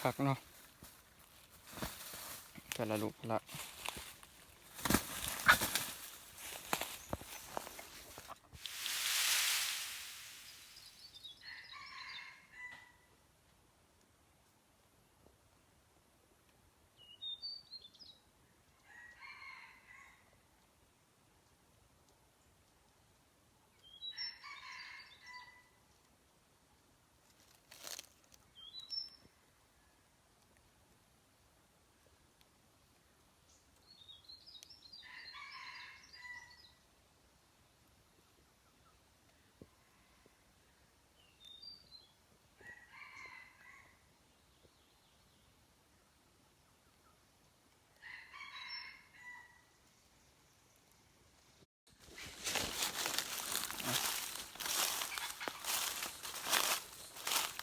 ຄັກເນາະ ແຕ່ລະລູກລະ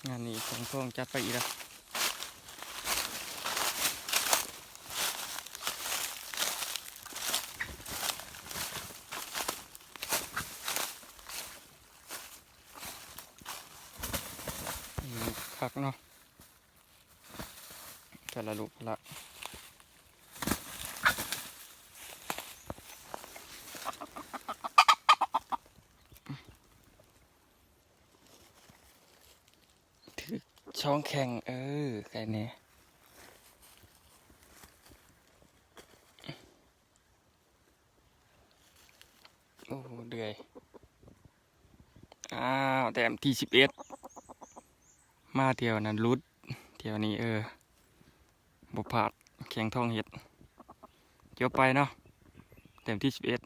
ງານນີ້ຂອງທອງຈັດໄປອີກແລ້ວ ຄັກເນາະ ແຕ່ລະລູກລະ ຖືກສອງແຂ້ງ ເອີ ໄກແດ່. ໂອ້ ເດືອຍ ອ້າວ ແຕ້ມທີສິບເອັດ ມາທ່ຽວນັ້ນຫຼຸດ ທ່ຽວນີ້ ເອີ ບໍ່ພາດ ແຂ້ງທອງເຮັດ ຈຽວໄປເນາະ ແຕ້ມທີສິບເອັດ.